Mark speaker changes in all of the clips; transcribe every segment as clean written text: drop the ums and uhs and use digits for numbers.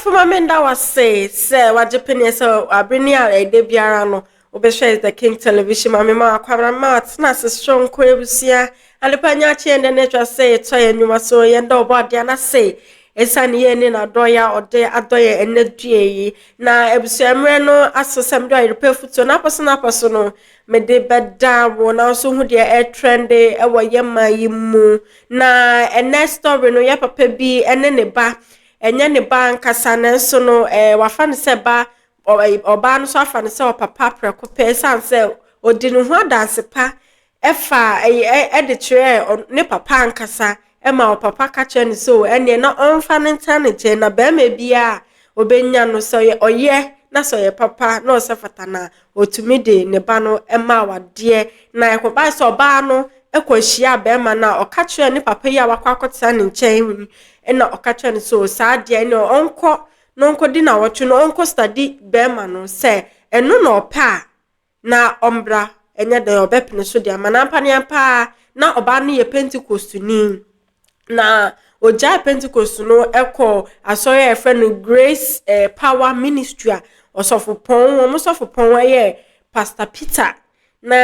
Speaker 1: Ɔdɔfo ma menda wo ase sɛ wagye peneɛ sɛ abere ne a ɛda biara no wobɛhwɛ The King Television. Ma mema akwabra ma atena ase soronko abusua adepa nya akye yɛn dɛ no atwa sɛ yɛtɔ yɛn nnwuma so yɛn dɛ ɔbɔ adeɛ no ase ɛsiane yɛn ne n'adɔyɛ a ɔde adɔ yɛn ɛnɛ dua yi. Na abusua mmerɛ no aso sɛ mede ɔyerepɛ fotuo n'apɔ so n'apɔ so no mede bɛda wo na nso hu deɛ ɛtrende ɛwɔ yɛn man yi mu. Na ɛnɛ story no, yɛ papa bi ɛne ne ba, ɛnyɛ ne ba ankasa, nanso no wafa no sɛ ba, ɔbaa no nso afa no sɛ ɔpapa prɛko pɛ, ɛsiane sɛ ɔdi ne ho adanse pa ɛfa ɛyɛ ɛde kyerɛ ne papa ankasa, ɛma ɔpapa ka kyerɛ no sɛ o ɛneɛ na ɔmfa ne ntena ne nkyɛn, na bɛrima biara a ɔbɛnya no sɛ ɔyɛ na sɛ ɔyɛ papa na ɔsɛ fata na ɔtumi de ne ba no ɛma awadeɛ. Na ɛkɔbaa sɛ ɔbaa no ɛkɔhyia bɛrima no a ɔka kyerɛ ne papa yi a wakɔ akɔtena ne nkyɛn yi, ɛna ɔka kyerɛ no sɛ saa deɛ ɛne ɔnkɔ na ɔnkɔdi nawɔtwe no, ɔnkɔ study bɛrima no sɛ ɛno na ɔpɛ a na ɔmbra, ɛnyɛ dɛn ɔbɛpene so de ama. Na ampa ne ampa na ɔbaa no yɛ Pentecostni, na ogyae Pentecost no ɛkɔ asɔre a yɛfrɛ no Grace Power Ministry a ɔsɔfopɔn wɔn sɔfopɔn ɛyɛ Pastor Peter. Na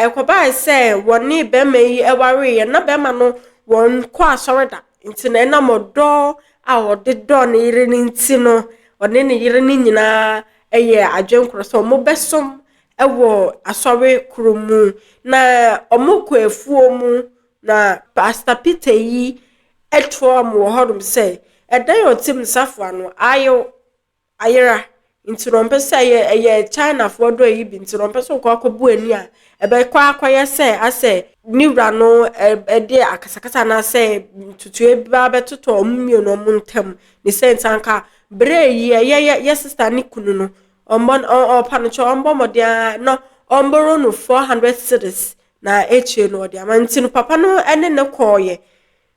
Speaker 1: ɛkɔbaa sɛ wɔne bɛrima yi ɛwareeɛ, na bɛrima no wɔn kɔ asɔre da, nti na ɛnam ɔdɔ a ɔde dɔ ne yere no nti no, ɔne ne yere no nyinaa ɛyɛ adwenkorɔ sɛ wɔn bɛsom ɛwɔ asɔre koro mu. Na wɔn kɔ afuo mu, na Pastor Peter yi ɛtoa wɔn wɔ hɔnom sɛ ɛdan a ɔte mu safoa no ayew ayera, nti na ɔmpɛ sɛ ɛyɛ Chinafoɔ dɔ yi bi, nti na ɔmpɛ sɛ ɔkɔ akɔbu ani a ɛbɛkɔ akɔyɛ sɛ asɛ ne wura no ɛde akasakasa anaasɛ ntutuo bi abɛtotɔ ɔmo mmienu ɔmo ntam ne sɛ. Nti anka bere yi ɛyɛ yɛ sister ne kunu no ɔmbɔ ɔpa no kyɛ ɔmbɔ mmɔden a na ɔmboro no 400 cedis na ekyire no ɔde ama. Nti no papa no ɛne ne kɔɔyɛ,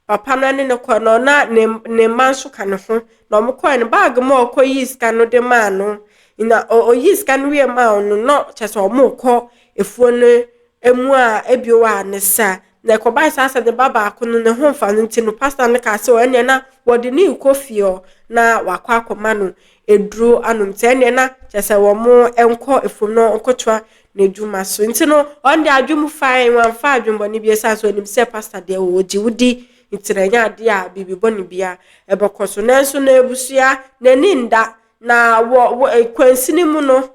Speaker 1: papa no ne ne kɔ no na ne mma nso ka ne ho, na ɔmo kɔɛ no bag mu a ɔkɔ yii sika no de maa no, na ɔyii sika no wie maa no na kyerɛ sɛ ɔmo kɔ efuo no emu a ebio a ne sa. Na ɛkɔbaa saa sɛ ne ba baako no ne ho mfa no, nti no pastor no kaa sɛ ɛnneɛ na wɔde ne kɔ fie hɔ na wakɔ akɔma no eduro anom, nti ɛnneɛ na kyerɛ sɛ wɔn nkɔ efuom na ɔnkɔtoa n'adwuma so. Nti no ɔno de adwene fae, wɔamfa adwemmɔne bi, ɛsiane sɛ onim sɛ pastor deɛ wɔgye wodi, nti na ɛnyɛ adeɛ a biribi bɔne bia ɛbɛkɔ so. Nanso na abusua n'ani nda na wɔ kwansini mu no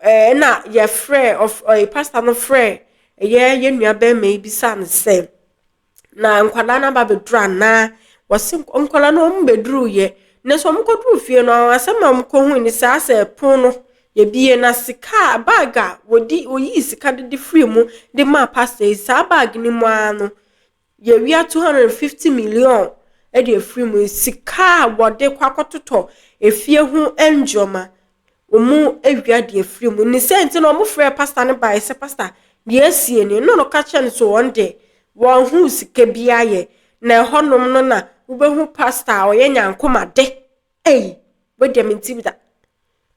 Speaker 1: na yɛfrɛ ɔf ɛɛ pastor no frɛ ɛyɛ yɛn nua bɛrima yi bisa no sɛ na nkwadaa no aba abɛduru anaa. Wɔsi nkwadaa no wɔn bɛduru yɛ, nanso wɔn kɔduru fie no, asɛm a wɔn kɔhu ne saa sɛ pon no yɛbie na sika bag a wɔdi wɔyii sika de de firi mu de maa pastor yi, saa bag no mu ara no yɛwia 250 million de afiri mu, sika a wɔde kɔ akɔtotɔ efie ho nneɛma, wɔn awia de afiri mu. Ne sɛ nti na wɔn frɛ pastor no baeɛ sɛ, "Pastor, deɛ asie ni no." No ka kyerɛ no sɛ wɔn de wɔn ho sika bi ayɛ na ɛhɔnom no na wobɛhu pastor a ɔyɛ nyankomade. Ei, wɔdeɛ mente bi da.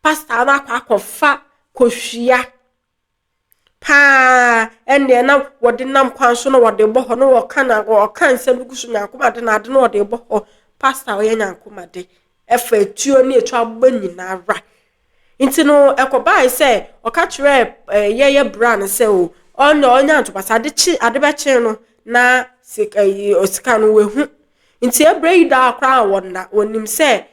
Speaker 1: Pastor no akɔ akɔfa kosua paa, ɛnneɛ na wɔde nam kwan so na wɔde bɔ hɔ na wɔka na wɔka nsɛm gu so nyankomade na ade na wɔde bɔ hɔ. Pastor a ɔyɛ nyankomade ɛfa etuo ne etu abɔ nyinara. Nti no ɛkɔbaa sɛ ɔka kyerɛ yɛyɛ bra no sɛ o ɔno ɔnya ntobasa ade kye ade bɛkye no na sika yi sika no wehu. Nti ebere yi da koraa wɔn na wɔnim sɛ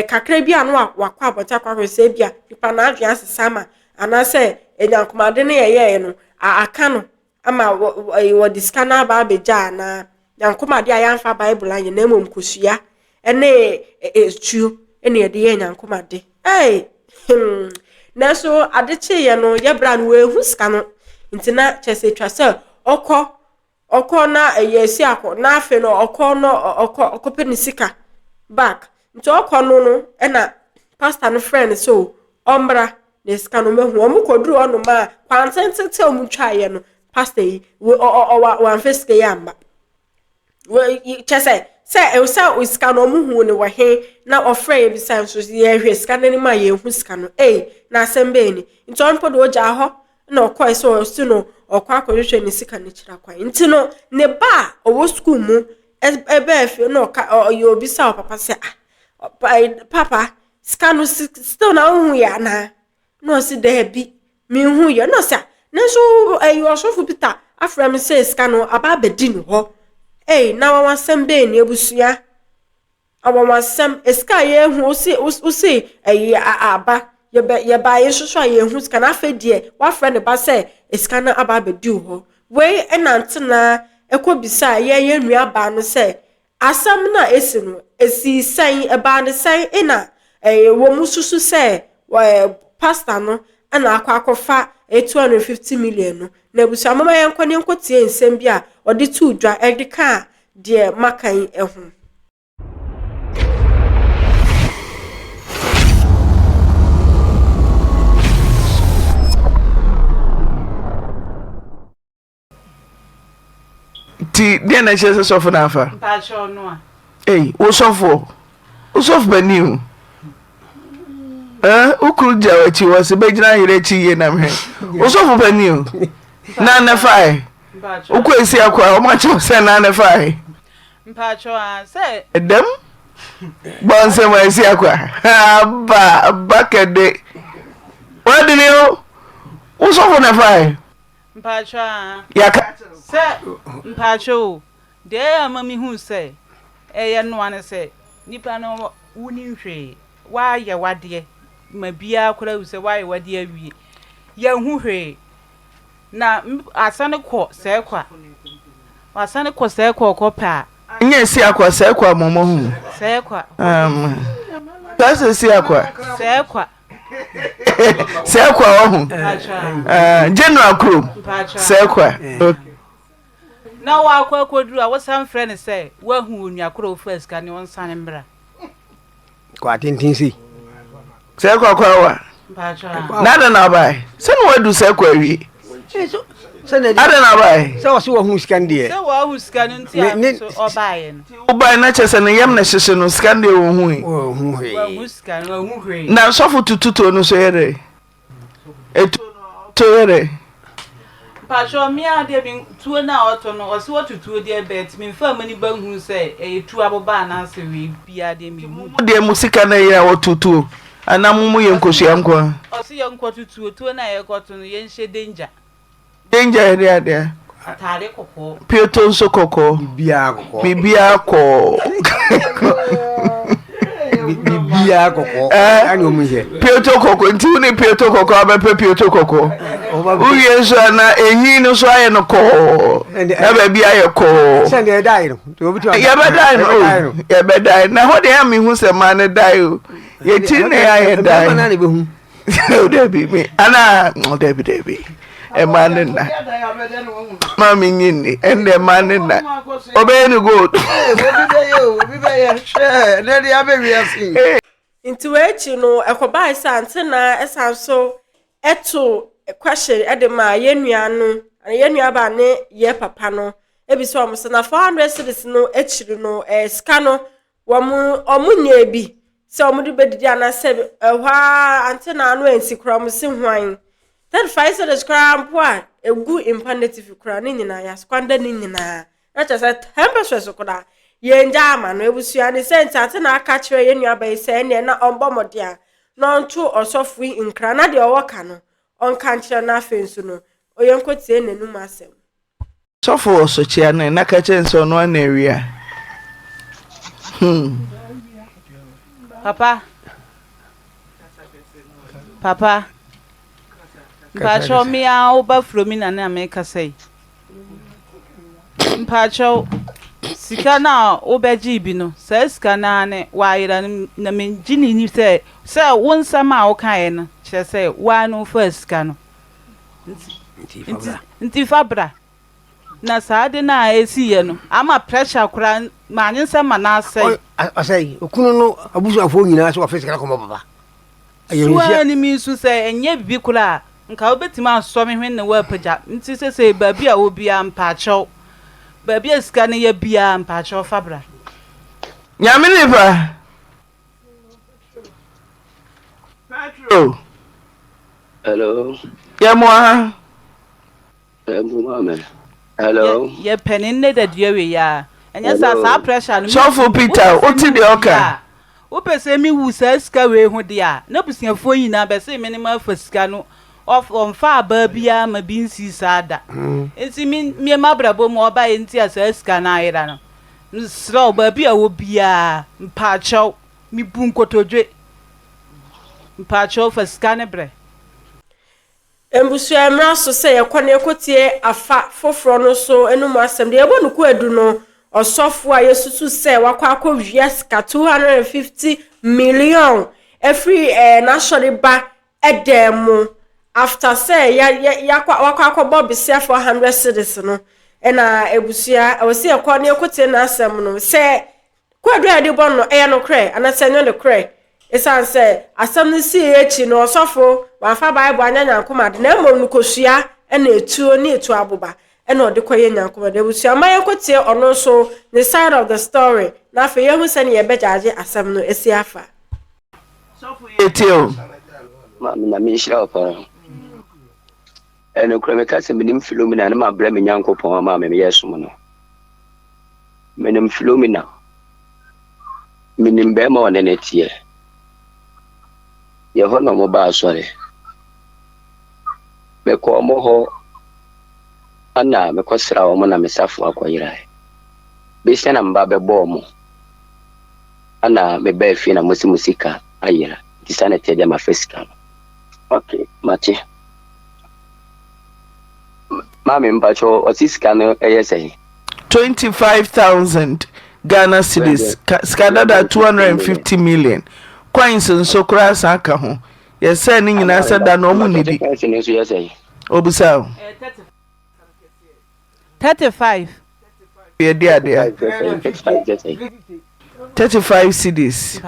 Speaker 1: kakra bi a no wakɔ abɔnten akɔ ahwɛ sɛ ebia nipa n'adwene asesa ama anaasɛ nyankomade no yɛyɛɛ no aka no ama wɔde sika no aba abɛgya anaa nyankomade a yɛamfa Bible anyɛ na mmom kosua ɛne etuo ɛna yɛde yɛ nyankomade. Ɛy nanso ade kyeeɛ no yɛbra no wɔehu sika no, nti na kyerɛ sɛ etwa sɛ ɔkɔ na ɛyɛ esi akɔ na afei no ɔkɔ no ɔkɔ ɔkɔpɛ ne sika back. Nti ɔkɔ no ɛna pastor no frɛ no sɛ ɔmmra na sika no mehu. Wɔn kɔduru hɔnom a kwan tententen a wɔn twaeɛ no, pastor yi wɔ ɔ ɔ wɔamfa sika yi amma. Kyɛ sɛ ɛwɔ sɛ sika no ɔmo hu ne wɔ he na ɔfrɛ yɛ bisa nso yɛhwɛ sika no anim a yɛnhu sika no. Ei, na asɛm bɛyɛ ni. Nti ɔno mpo de ɔgyaa hɔ na ɔkɔɛ sɛ ɔsi no ɔkɔ akɔhwehwɛ ne sika no kyerɛ kwan. Nti no ne ba a ɔwɔ sukuu mu ɛbɛɛ fie na ɔka ɔyɛ obisa ɔpapa sɛ, "Ah, papa." Sika no still na wohu yɛ anaa? Na ɔse daabi, menhu yɛ. Na ɔse nanso ɛyɛ ɔsɔfo Peter afrɛ me sɛ sika no aba abɛdi no hɔ. Ei, na wanwasɛm bɛn ni abusua? Anwanwasɛm, sika a yɛhu, wose wose ɛyi aba, yɛbɛ yɛbaeɛ nso so a yɛnhu sika no, afei deɛ wafrɛ ne ba sɛ sika no aba abɛdi wo hɔ. Wei na Ntenaa ɛkɔ bisaa yɛn yɛn nuabaa no sɛ asɛm no a esi no, esii sɛn, ɛbaa ne sɛn ɛna ɛyɛ wɔn susu sɛ ɛɛ pastor no ɛna akɔ akɔfa ɛyɛ 250 million no. Na abusua momma yɛnkɔ ne yɛnkɔ tie nsɛm bi a ɔde too dwa ɛde kaa deɛ maka yi ho.
Speaker 2: Nti deɛ na ɛkyerɛ sɛ sɔfo no afa?
Speaker 3: Mpakyɛ ɔno a.
Speaker 2: Ei, wo sɔfoɔ, wo sɔfo bani o. Eh, wo kunu gya w'akyi wɔ se bɛgyina yere akyi yie na mehwɛ. Wo sɔfo bani o. Na ne fae. Wokɔ esi akɔ a, wɔn akyerɛ sɛ na ne fae.
Speaker 3: Mpakyɛ a sɛ.
Speaker 2: Ɛdɛm bɔ nsɛm a esi akɔ a. Aba aba kɛde. Wadini o. Wo sɔfo na fae.
Speaker 3: Mpakyɛ a.
Speaker 2: Yɛaka
Speaker 3: sɛ mpakyɛ o. Deɛ ɛyɛ a ɛma mehu sɛ ɛyɛ noa ne sɛ, nipa no wonim hwee, woayɛ w'adeɛ ma biara koraa ahu sɛ woayɛ w'adeɛ awie, yɛnhu hwee. Na asane kɔ sɛɛ kwa, wasane kɔ sɛɛ kwa ɔkɔ pɛ a.
Speaker 2: Nyɛ si akwa sɛɛ kwa mɔmɔ hu.
Speaker 3: Sɛɛ kwa.
Speaker 2: Saa sɛ si akwa.
Speaker 3: Sɛɛ kwa.
Speaker 2: Sɛɛ kwa ɔho. General kurom. Sɛɛ kwa. Okay.
Speaker 3: Na wakɔ akɔduru a, wosan frɛ no sɛ woahu onua koro a ɔfaa sika no, ɔnsane mmra.
Speaker 4: Kɔ atenten sei.
Speaker 2: Sɛ kɔ akɔ awa. Na adɛn na abae? Sɛ na wadu sɛ kɔ awie. Adɛn na abae?
Speaker 4: Sɛ ɔsɛ wahu sika no deɛ.
Speaker 3: Sɛ wahu sika no nti a so ɔbaeɛ no.
Speaker 2: Wobae na kyerɛ sɛ ne yam na hyehye no sika no deɛ wɔhui.
Speaker 4: Wɔhu hwee.
Speaker 3: Wahu sika no wahu hwee.
Speaker 2: Na sɔfo tututuo no so yɛ dɛ. Etuo no ɔto yɛ dɛ.
Speaker 3: Mpakyɛw me ara deɛ me tuo no a ɔto no ɔse ɔto tuo deɛ but me nfa m'ani ba nhunu sɛ ɛyɛ tuo aboba anaasɛ wei biaa deɛ me nhu.
Speaker 2: Mo deɛ mo sika no ɛyɛ a ɔto tuo anaa mo mo yɛ nkosua nko ara.
Speaker 3: Ɔse yɛ nkɔto tuo, tuo no a yɛkɔto no yɛnhyɛ danger.
Speaker 2: Danger yɛ deɛ adeɛ.
Speaker 3: Ataade kɔkɔɔ.
Speaker 2: Pieto nso kɔkɔɔ.
Speaker 4: Biribiara kɔkɔɔ.
Speaker 2: Biribiara kɔɔ.
Speaker 4: Biribiara kɔkɔɔ. Ɛna wɔn yɛ.
Speaker 2: Pieto kɔkɔɔ nti wo ne pieto kɔkɔɔ abɛpɛ pieto kɔkɔɔ. Wowie nso a na enyi no nso ayɛ no kɔɔ. Na baabi ayɛ kɔɔ.
Speaker 4: Sɛ deɛ ɛdae no.
Speaker 2: Yɛbɛdae no o. Yɛbɛdae na hɔ deɛ ɛyɛ mehu sɛ maa no dae o. Yɛti na yɛayɛ dae. Dabi me ana dabi dabi ɛma ne nna ma me nyi nni ɛnna ɛma ne nna ɔbɛyɛ ne gold.
Speaker 1: Nti wei akyi no ɛkɔbae sɛ Antenna ɛsan so ɛto question ɛde maa yɛn nua no yɛn nua baa ne yɛ papa no ebisa wɔn sɛ na 400 cedis no akyiri no ɛɛ sika no Wɔn wɔn nyɛɛ bi sɛ wɔn de bɛdidi anaasɛ ɛhɔ ara ante na ano ansi koraa wɔn se hwan. 35 cedis koraa mpo a egu mpa n'atifi koraa ne nyinaa yɛasquander ne nyinaa. Na kyerɛ sɛ 10 pesos koraa yɛngya ama no. Abusua ne sɛ nti ante na aka kyerɛ yɛn nuaba yi sɛ ɛnneɛ na ɔmbɔ mmɔden a na ɔnto ɔsɔfo yi nkra na deɛ ɔwɔ ka no ɔnka nkyerɛ no afei nso no yɛnkɔtie n'anum asɛm.
Speaker 2: Sɔfo wɔ sokyea no na ka kyerɛ no sɛ ɔno ara na awia. Hmm.
Speaker 3: Papa. Papa. Mpakyɛw me ara wo ba Fromina na mekasa yi. Mpakyɛw sika no a wobɛgyee bi no saa sika no ara ne wayera no na megye no ni sɛ sɛ wo nsɛm a wokaeɛ no kyerɛ sɛ wo ara ne wofaa sika no. Nti nti fa bra. Na saa ade no a ɛsiiɛ no ama pressure koraa ma anyinsɛn ma no asɛe.
Speaker 4: Asɛe. Okunu no abusuafoɔ nyinaa sɛ wɔfɛ sika no kɔma papa.
Speaker 3: Su ara ne me su sɛ ɛnyɛ biribi koraa a nka wobɛtumi asɔ me hwene na woapagya. Nti sesei baabi a wɔ biara mpaakyɛw, baabi a sika no yɛ biara mpaakyɛw fa bra.
Speaker 2: Nyame nipa. Petro.
Speaker 5: Hello.
Speaker 2: Yɛ mo aha.
Speaker 5: Yɛ mo maame. Hello.
Speaker 3: Yɛ pɛ ne nnɛ dadua wei aa. Ɛnyɛ saa saa pressure no.
Speaker 2: Sɔfo Peter wote deɛ ɔka.
Speaker 3: Wopɛ sɛ me wu saa sika wei ho deɛ a, n'abusuafoɔ nyinaa bɛse me ne mafa sika no, ɔmfaa abaa biara ma bi nsii saa da. Nti me me m'abrabɔ mu ɔbaeɛ nti a saa sika no ayera no, mesrɛ wo baabi a ɛwɔ biara, mpaakyɛw, mebu nkotodwe, mpaakyɛw fa sika no brɛ.
Speaker 1: Mbusua mmra so sɛ yɛkɔ na yɛkɔtie afa foforɔ no so no mu asɛm. Deɛ yɛbɔ no kwaadu no, ɔsɔfoɔ a yɛsusu sɛ wakɔ akɔwia sika 250 million afiri eh, n'asɔre ba dan mu after sɛ ya, ya, yakɔ, wakɔ akɔbɔ besia 400 cedis no, ɛna abusua ɛwɔ sɛ yɛkɔ na yɛkɔtie n'asɛm no sɛ Kwaadu a yɛde bɔ no, ɛyɛ nokorɛ anaasɛ ɛnyɛ nokorɛ? Esiane sɛ asɛm no sii akyi no, ɔsɔfo wamfa Bible anyɛ nyankomade, na mmom no kosua na etuo ne etuo aboba na ɔde kɔyɛ nyankomade. Abusua, mma yɛnkɔtie ɔno nso ne side of the story, na afei yɛahu sɛnea yɛbɛgyaagye asɛm no asi afa.
Speaker 2: Sɔfo yɛtie o.
Speaker 5: Maame Nyame nhyira wo paa. Ɛnokorɛ meka sɛ menim Philomena ne mabrɛ me Nyankopɔn ama me meyɛ som no. Menim Philomena. Menim bɛrima ɔne ne teɛ. Yɛ hɔ na ɔmo ba asɔre. Mekɔ ɔmo hɔ ana mekɔsra ɔmo na me safo akɔyerae. Besia na meba bɛbɔ ɔmo ana mebaa fie na mose mo sika ayera nti saa na ɛteɛ deɛ mafa sika no. Ok mate. Maame mpakyɛw ɔse sika no ɛyɛ sɛn?
Speaker 2: 25,000 Ghana cedis, sika dada 250 million. Coins nso koraa san ka ho. Yɛsɛɛ ne nyinaa sɛ da no ɔmo nnidi.
Speaker 5: Coins no nso yɛ sɛn?
Speaker 2: Obisa o.
Speaker 3: 35.
Speaker 2: Yɛdi adeɛ. 35 cedis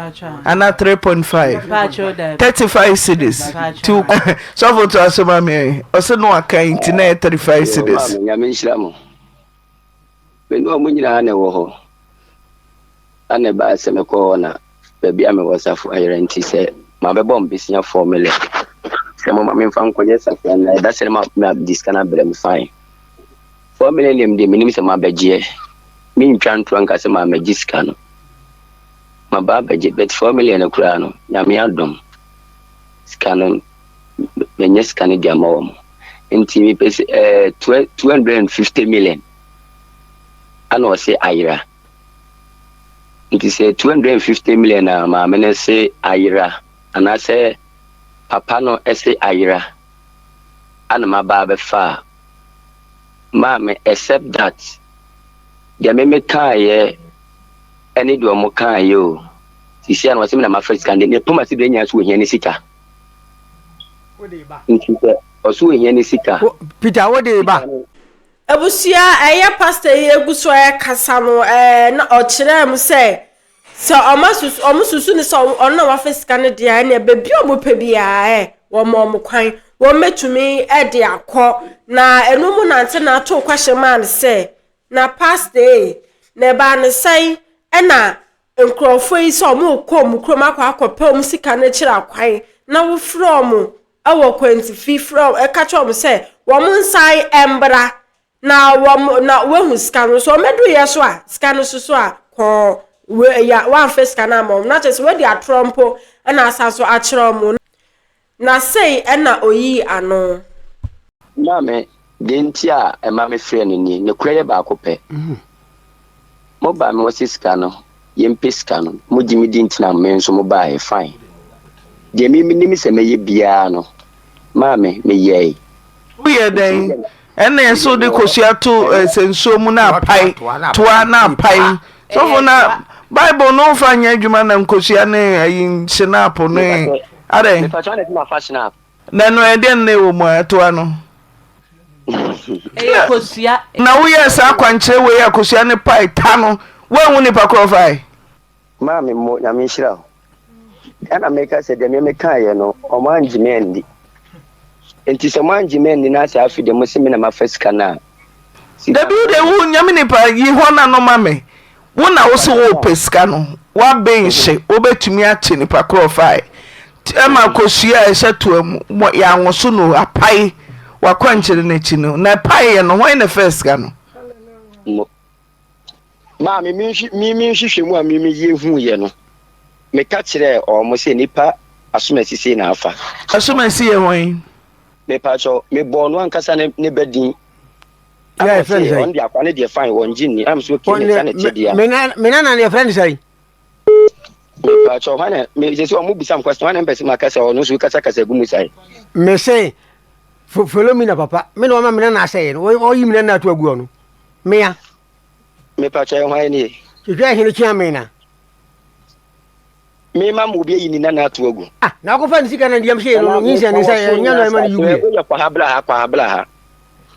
Speaker 2: ana 3.5 35 cedis ti sɔfo to aso ma mi ɔsɛ no aka nti na yɛ 35 cedis.
Speaker 5: Nyame nhyira mo. Me ne ɔmo nyinaa na ɛwɔ hɔ. Ana ɛbaa sɛ mekɔɔ hɔ na baabi a mewɔ safo ayera nti sɛ mabɛbɔ mbesia fɔɔ me lɛ sɛ moma memfa nkɔyɛ safo na ɛda sɛ ma di sika no abrɛ me fine. 4 million deɛ menim sɛ mabɛgyeɛ. Mentwa ntorɔ nka sɛ mamɛgye sika no. Maba abɛgye but 4 million no koraa no Nyame adom sika no manya sika no de ama wɔn. Nti mepɛ sɛ ɛɛ 250 million ana ɔse ayera. Nti sɛ 250 million a maame no se ayera anaasɛ papa no se ayera ana maba abɛfa a, maame except that deɛ me mekaeɛ ɛne deɛ ɔmo kaeɛ o. Sisi a na ɔse me na mafa sika no deɛ ne poma se deɛ nyinaa so ohia ne sika. Nti sɛ ɔso ohia ne sika.
Speaker 4: Peter wode ba.
Speaker 1: Abusua ɛyɛ pastor yi egu so ɛkasa no ɛɛ na ɔkyerɛɛ mu sɛ sɛ ɔmo asusu ɔmo susu ne sɛ ɔno na wafa sika no deɛ ɛnna beebi a ɔmo pɛ biara ɛ wɔn ɔmo kwan wɔn mɛtumi ɛde akɔ na ɛno mu nante na ato kwahyɛ maa no sɛ na pastor ee na ɛbaa ne sɛn ɛna nkurɔfoɔ yi sɛ wɔn rekɔ wɔn kurom akɔ akɔpɛ wɔn sika no akyiri akwan na wofrɛ wɔn wɔ kwantifi frɛ wɔn ɛka kyerɛ wɔn sɛ wɔn nsan mbra na wɔn na wɔahu sika no so wɔn aduruyɛ so a sika no soso a kɔɔ we ya wɔamfa sika no ama wɔn na kyerɛ sɛ wɔadi atorɔ mpo ɛna asa so akyerɛ wɔn na sei ɛna oyii ano.
Speaker 5: Maame, deɛ nti a ɛma me frɛ no nie, nokorɛ yɛ baako pɛ. Mo baa me hɔ sɛ sika no, yɛmpɛ sika no, mo gye me di nti na me nso mo baeɛ, fine. Deɛ me menim sɛ mɛyɛ biara no, maame, meyɛe.
Speaker 2: Woyɛ dɛn? Ɛna ɛsɛ wode kosua to sɛ nsuo mu na apae, toa na apae. Sɔfo na Bible no wofa nyɛ adwuma na nkosua ne ayi hyinapo ne adɛn?
Speaker 5: Mepakyɛ na ɛsɛ mafa hyinap.
Speaker 2: Na ɛno ɛdeɛn na ɛwɔ mu a ɛtoa no?
Speaker 3: Ɛyɛ kosua.
Speaker 2: Na woyɛɛ saa akwankyerɛ wei a kosua no pae ta no, woanhu nipa korɔ ɔfae?
Speaker 5: Maame mo Nyame nhyira wo. Ɛna meka sɛ deɛ me mekaeɛ no ɔmo angye me andi. Nti sɛ mo angye me anni na sɛ afe deɛ mo se me na mafa sika no a.
Speaker 2: Dabi wo deɛ wo Nyame nipa yi hɔ na no ma me. Wo na wo se wopɛ sika no, woaben hye, wobɛtumi akye nipa korɔ ɔfae. Ɛma kosua a ɛhyɛ toa mu, yɛanwoso no apae wakwankyerɛ no akyi no, na ɛpaeɛ no hwan na ɛfaa sika no?
Speaker 5: Mo. Maame, me me nhwehwɛmu a me meyɛ huiɛ no. Meka kyerɛɛ wɔn sɛ nnipa asomasi sei na afa.
Speaker 2: Asomasi yɛ hwan?
Speaker 5: Mepakyɛw, mebɔɔ ɔno ankasa ne ne ba din.
Speaker 4: Yɛ yɛfrɛ no sɛn?
Speaker 5: Ɔno deɛ akwa ne deɛ fine, wɔngye nni. Am so okay, ne saa na ɛteɛ deɛ a.
Speaker 4: Me nana no yɛfrɛ no sɛn?
Speaker 5: Mepakyɛw, hwan na, me sɛ sɛ wɔn bisa me question, hwan na mpɛ sɛ maka sɛ ɔno nso kasakasa gu mu sae?
Speaker 4: Me se, Philomena papa, me na ɔma me nana asɛeɛ no, ɔyi me nana ato agu ɔno. Mea.
Speaker 5: Mepakyɛw, hwan nie?
Speaker 4: Hwehwɛ hene kyea me na.
Speaker 5: Me ma ma obi ayi ne nana ato agu.
Speaker 4: Ah, na ɔkɔfa ne sika na deɛm hyee no no nyinsɛn ne nsa ɛnyɛ no ɛma no yi guiɛ.
Speaker 5: Woyɛ kɔ ha bla ha kɔ ha bla ha.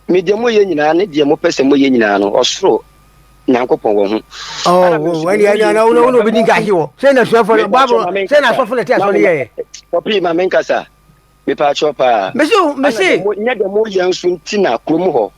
Speaker 5: Me deɛ moyɛ nyinaa ne deɛ mopɛ sɛ moyɛ nyinaa no ɔsoro Nyankopɔn wɔ ho.
Speaker 4: Oh, ɛne ɛne ɛne wo na obi di nka ahye wɔ. Sɛ na suafoɔ no Bible sɛ na asɔfo na ɛte asɔre yɛɛ.
Speaker 5: Pɔpi ma menkasa. Mepaakyɛw paa.
Speaker 4: Mese o mese.
Speaker 5: Nyɛ deɛ moyɛ nso nti na kurom hɔ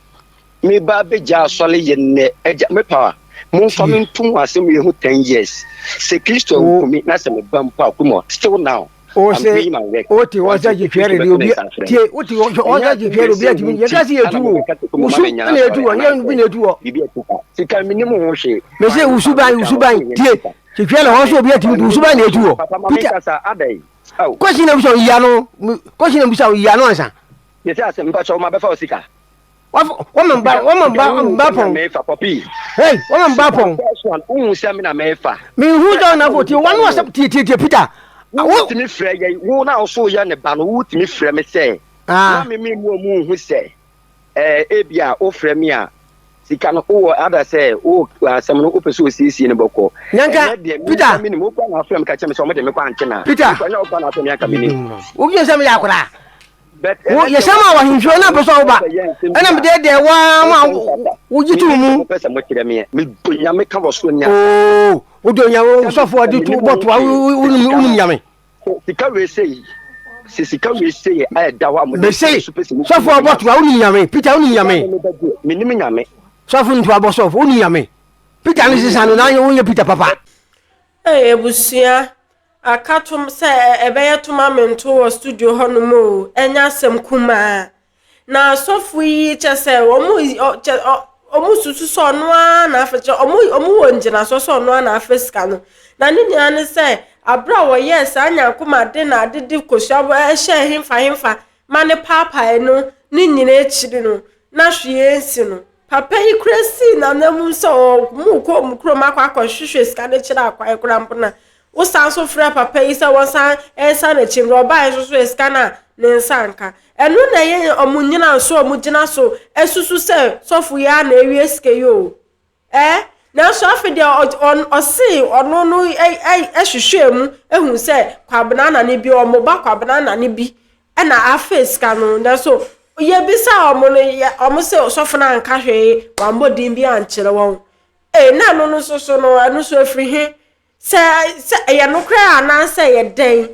Speaker 5: Me ba abɛgya asɔre yɛ nnɛ agya me power momfa me nto mo asɛm wei ho 10 years sɛ Kristo anku me na sɛ meba mpo a kum still now
Speaker 4: I'm doing my work wote hɔ sɛ gyetwɛre de obi tie wote hɔ sɛ gyetwɛre obi atumi yɛka sɛ yɛtu wo wusu na yɛtu wɔ nyɛ bi na yɛtu wɔ
Speaker 5: sika menim ho hwee
Speaker 4: mese wusu ban wusu ban tie gyetwɛre hɔ sɛ obi atumi wusu ban na yɛtu wɔ
Speaker 5: Peter
Speaker 4: kɔsi na bisa yia no kɔsi na bisa yia no ansa
Speaker 5: yɛsɛ asɛm mpakyɛ wo ma bɛfa wo sika
Speaker 4: Wɔma mba wɔma mba mba pɔn. Hey, wɔma mba pɔn.
Speaker 5: Wohu sɛ me na mefa.
Speaker 4: Mehu sɛ ɔna fo tie wɔn asɛm tie tie tie Peter.
Speaker 5: Wotumi frɛ yɛ wo na ɔso yɛ ne ba no wotumi frɛ me sɛ. Na me me mu ɔmu hu sɛ ɛɛ ebi a wofrɛ me a sika no wowɔ ada sɛ wo asɛm no wopɛ sɛ osiesie no bɔkɔ.
Speaker 4: Nyanka Peter.
Speaker 5: Menim wokɔ na afrɛ me ka kyerɛ me sɛ ɔmo de me kɔ ante na.
Speaker 4: Peter.
Speaker 5: Nyɛ wokɔ na afrɛ me anka menim.
Speaker 4: Wodwen sɛ meyɛ akoraa. Wo yɛhyɛ ma wɔ ahemfie na mpɛ sɛ woba ɛna medeɛdeɛ woa ma wogye to mu oo wodɔ nyame wosɔfoɔ de to bɔtoa wonim nyame mese sɔfoɔ bɔtoa wonim nyame Peter wonim nyame sɔfo ntoa bɔ sɔfo wonim nyame Peter ne sesa no na wonyɛ Peter papa.
Speaker 1: Hey, abusua, Aka tom sɛ ɛbɛyɛ tom amento wɔ studio hɔnom o, ɛnyɛ asɛm kumaa. Na asɔfo yi kyɛ sɛ wɔn kyɛ wɔn susu sɛ ɔno ara na afɛ kyɛ wɔn wɔn wɔ ngyinasoɔ sɛ ɔno ara na afɛ sika no. Na ne nyinaa ne sɛ abere a wɔyɛɛ saa nyankoma de na ade de kosua hyɛɛ hemfa hemfa ma ne paapae no ne nyinaa akyiri no na hwee ansi no. Papa yi koraa sii n'ananmu sɛ wɔrekɔ wɔn kurom akɔ akɔhwehwɛ sika no kyerɛ akwan koraa mpo na wosan so frɛ papa yi sɛ wɔnsan nsan n'akyi mmerɛ ɔbaeɛ nso so yɛ sika no a ne nsa nka. Ɛno na ɛyɛ wɔn nnyinaso a wɔgyina so susu sɛ sɔfo yi ara na awie sika yi o. Ɛɛ, nanso afei deɛ ɔse ɔno no hwehwɛɛ mu ehu sɛ Kwabena na ne bi, wɔn ba Kwabena na ne bi ɛna afei sika no. Nanso yɛbisa wɔn no, wɔn se ɔsɔfo no anka hwee, wammɔ din bi ankyerɛ wɔn. Ee, na ɛno no nso so no, ɛno nso efiri he? Sɛ sɛ ɛyɛ nokorɛ anaasɛ ɛyɛ dɛn?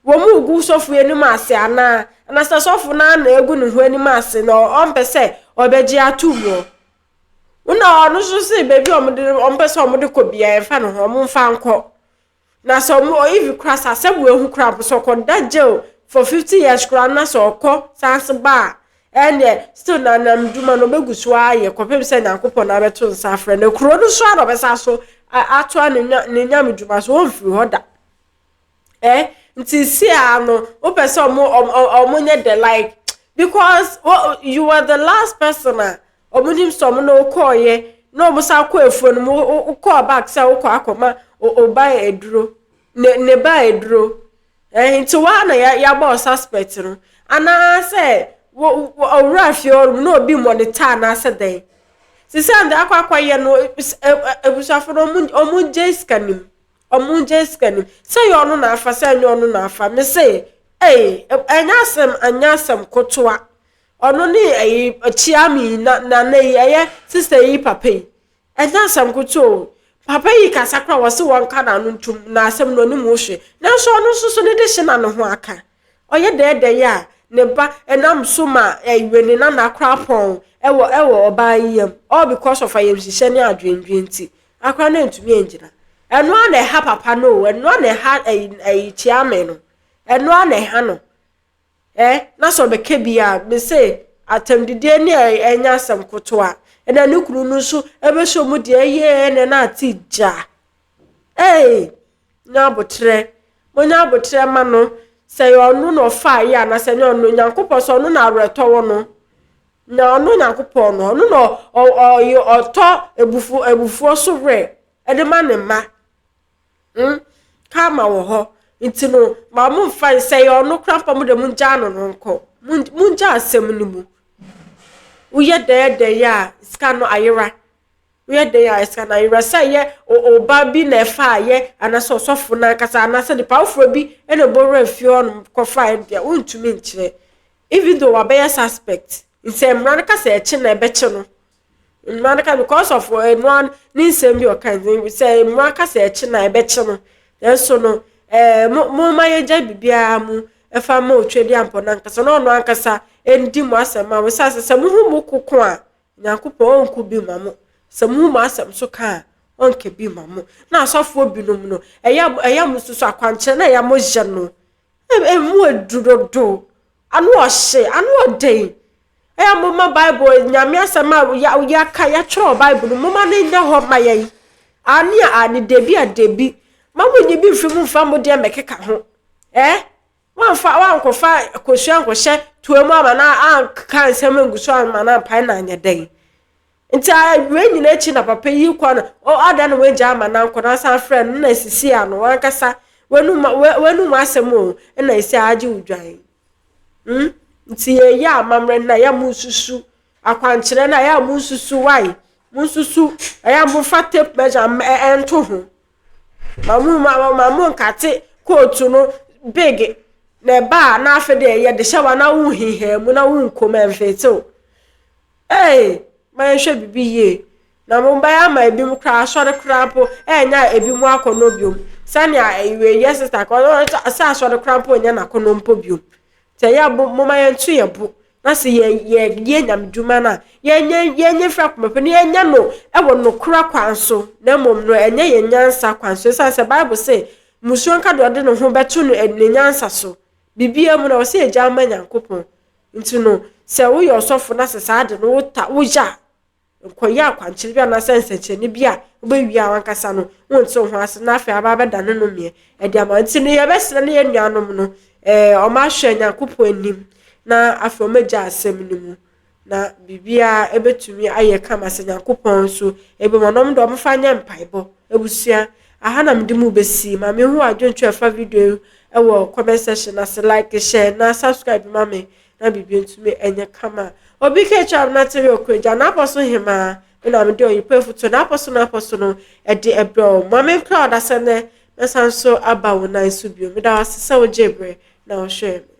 Speaker 1: Wɔn regu sɔfo yi anim ase anaa? Anaasɛ sɔfo no ara na egu ne ho anim ase na ɔmpɛ sɛ ɔbɛgye ato mu? Nna ɔno nso se baabi a wɔde no wɔpɛ sɛ wɔde kɔ biara ɛmfa ne ho wɔmfa nkɔ. Na sɛ wɔn even koraa sɛ asɛm wei ho koraa mpo sɛ ɔkɔda jail for 50 years koraa na sɛ ɔkɔ san se ba a ɛnneɛ still na nam dwuma no ɔbɛgu so ayɛ kɔpem sɛ Nyankopɔn na abɛto nsa afrɛ no. Kuro no so ara na ɔbɛsa so atoa ne ne nyame dwuma so ɔmfiri hɔ da. Eh, nti si a no wopɛ sɛ ɔmo ɔmo nyɛ the like because you were the last person a ɔmo nim sɛ ɔmo na wokɔɔyɛ na ɔmo san kɔ afuo no mu wokɔɔ back sɛ wokɔ akɔma ɔba aduro ne ne ba aduro eh nti waa na yɛabɔ suspect no anaasɛ wo owura fie hɔ na obi monitor anaasɛ dɛn sisi a akɔ akɔyɛ no abusuafo no ɔmo ɔmo gye sika nim. Ɔmo ngyae sika nim. Sɛ ɛyɛ ɔno na afa sɛ ɛnyɛ ɔno na afa. Me se ei ɛnyɛ asɛm ɛnyɛ asɛm kotoa. Ɔno ne ɛyi kyiame yi na nana yi ɛyɛ sister yi papa yi. Ɛnyɛ asɛm kotoa o. Papa yi kasa koraa wɔse wɔnka n'ano ntom na asɛm no ɔnim ho hwee. Nanso ɔno nso so ne de hye na ne ho aka. Ɔyɛ dɛɛdɛe a ne ba ɛnam so ma ɛwe ne nana koraa pɔn ɛwɔ ɛwɔ ɔbaa yi yam all because of ayamhyehyɛ ne adwendwen nti. Akora no antumi angyina. Ɛno ara na ɛha papa no o, ɛno ara na ɛha ɛyi ɛyi kyeame no. Ɛno ara na ɛha no. Ɛ na sɛ ɔbɛka bi a, me se atɛmdidie ne ɛnyɛ asɛm kotoa. Ɛna ne kunu no nso ɛbɛhyɛ mu deɛ ɛyɛ ɛna na ate gya. Ee, nya abotrɛ. Monya aboterɛ ma no, sɛ ɛyɛ ɔno na ɔfaa yɛ anaasɛ ɛnyɛ ɔno, Nyankopɔn sɛ ɔno na awerɛtɔ wɔ no. Na ɔno Nyankopɔn no, ɔno na ɔyɛ ɔtɔ abufuo abufuo so werɛ de ma ne mma. Hmm, karma wɔ hɔ. Nti no, ma mo mfa sɛ ɛyɛ ɔno koraa mpo a mo deɛ mongyaa no no nkɔ. Mongyaa asɛm no mu. Woyɛ dɛn dɛn a, sika no ayera. Woyɛ dɛn a, sika no ayera. Sɛ ɛyɛ ɔba bi na ɛfaeɛ anaasɛ ɔsɔfo no ankasa anaasɛ nipa foforɔ bi na ɛbɔ wura fie hɔnom kɔfaeɛ deɛ, wontumi nkyerɛ. Even though wabɛyɛ suspect, nti mmara no ka sɛ ɛkye na ɛbɛkye no. Mmara no ka because of ɛnoa ne nsɛm bi ɔka nti sɛ mmara ka sɛ ɛkye na ɛbɛkye no. Nanso no, ɛɛ mo momma yɛgya biribiara mu ɛfa ma Otwedeampɔ no ankasa na ɔno ankasa ɛndi mo asɛm ma mo. Sɛ sɛ mohu mo koko a, Nyankopɔn ɔnko bi mma mo. Sɛ mohu mo asɛm so ka a, ɔnka bi mma mo. Na asɔfoɔ binom no, ɛyɛ ɛyɛ mo soso akwankyerɛ na ɛyɛ mo yɛ no. Emu aduru dodo. Ano ɔhye, ano ɔden. Ɛyɛ momma Bible, Nyame asɛm a yɛaka, yɛatwerɛ wɔ Bible no, momma no nyɛ hɔ ma yɛn. Aane a aane, dabi a dabi. Ma monyi bi mfiri mu mfa mo deɛ mmɛkeka ho. Eh? Woamfa, woankɔfa kosua ankɔhyɛ toa mu ama no anka nsɛm angu so ama no ampae na anyɛ dɛn. Nti wei nyina akyi na papa yi kɔ no, ada na wagya ama no ankɔ na asan frɛ no na sisi ano wankasa w'anum w'anum asɛm o na esi agye wo dwan. Hmm? Nti yɛyɛ amammerɛ na yɛ mo nsusu akwankyerɛ na yɛ mo nsusu why mo nsusu ɛyɛ mo fa tape measure ɛnto ho. Ma mo ma ma mo nkate kootu no big na ɛba a na afei deɛ yɛde hyɛ wa na wo hihaa mu na wo nkom ɛmfetew. Ei, ma yɛnhwɛ biribi yie. Na mobɛyɛ ama ebinom koraa asɔre koraa mpo ɛrenya ebinom akɔnnɔ biom. Sɛnea wei yɛ sista ka sɛ asɔre koraa mpo nyɛ n'akɔnnɔ mpo biom. Sɛ yɛ mo momma yɛnto yɛn bo na sɛ yɛ yɛyɛ nyamedwuma no a yɛnyɛ yɛnyɛ firi akoma pɛ na yɛnyɛ no wɔ nokorɛ kwan so na mmom no ɛnyɛ yɛn nyansa kwan so. Ɛsiane sɛ Bible se mmusuo nka deɛ ɔde ne ho bɛto no ne nyansa so. Biribiara mu no ɛwɔ sɛ yɛgya ma Nyankopɔn. Nti no, sɛ woyɛ ɔsɔfo na sɛ saa ade no wota woyɛ a, nkɔyɛ akwankyerɛ bi anaasɛ nsɛnkyerɛnne bi a wobɛwie a wankasa no wonte wo ho ase na afei aba abɛdane nnomeɛ ɛde ama nti no yɛbɛsrɛ ne yɛn nuanom no ɛɛ wɔn ahwɛ Nyankopɔn anim na afei wɔn agya asɛm no mu na biribiara ɛbɛtumi ayɛ kama sɛ Nyankopɔn nso ɛbɛmu ɔnom deɛ wɔmfa nyɛ mpaebɔ abusua aha na mede mu bɛsi ma mehu adwentwerɛ ɛfa video yi ɛwɔ comment section ase like share na subscribe ma me na biribi ntumi ɛnyɛ kama obi ka atwa na tere okura n'apɔ so hemaa me na mede ɔyepɛ afutuo n'apɔ so n'apɔ so no ɛde ɛbrɛ wo ma me nkura ɔdasɛ nɛ mɛsan so aba wo nan so bio meda wo ase sɛ wogye berɛ na wohwɛɛ me.